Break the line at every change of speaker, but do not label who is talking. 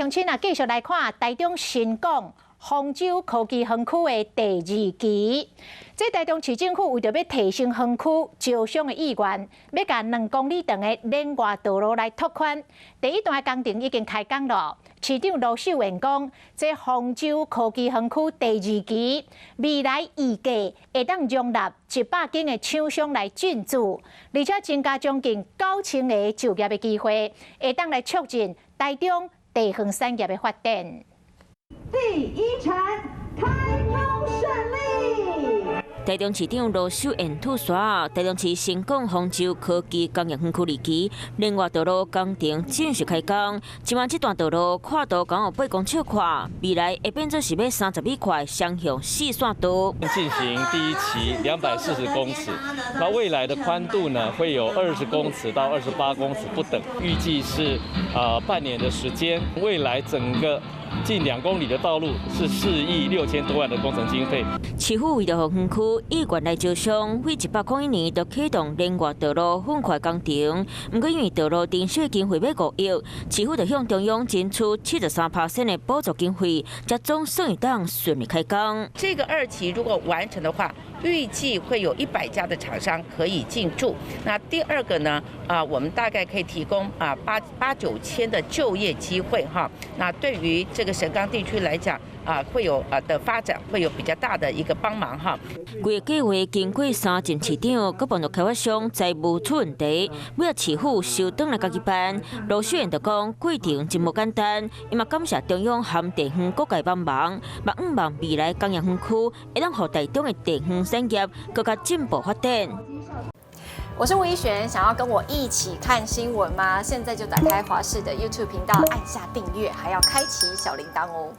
鄉親啊，繼續來看台中神岡豐洲科技園區的第二期。這台中市政府為著欲提升園區招商的意願，欲共2公里長的連外道路來拓寬。第一段的工程已經開工了。市長盧秀燕講，這豐洲科技園區第二期未來預計會當容納100間的廠商來進駐，而且增加將近9000個就業的機會，會當來促進台中地方產業的發展。
第一程開工順利。
台中市長盧秀燕吐煞，台中市神岡豐洲科技工業園區二期連外道路工程正式開工。這擺這段道路闊度剛有8公尺寬，未來會變做是欲30米寬雙向四線道。
進行第一期240公尺，那未來的寬度呢會有20公尺到28公尺不等，預計是半年的時間。未來整個近2公里的道路是4億6000多萬的工程經費。
市府為著予園區意願來招商，於101年就啟動連外道路分塊工程。毋過因為道路建設經費欲5億，市府就向中央爭取73%的補助經費，才總算會當順利開工。
這個二期如果完成的話，預計會有100家的廠商可以進駐。那第二個呢？啊，我們大概可以提供啊八八九千的就業機會哈。那對於這個神岡地區來講，啊，會有啊的發展會有比較大的一個幫忙哈。
規个計劃經過三任市長，閣碰著開發商財務出問題，尾仔市府收轉來家己辦。盧秀燕就講過程真無簡單，伊嘛感謝中央和地方各界幫忙，嘛向望未來工業園區會當予台中的地方產業閣較進步發展。
我是吳怡璇，想要跟我一起看新聞嗎？現在就打開華視的 YouTube 頻道，按下訂閱，還要開啟小鈴鐺哦。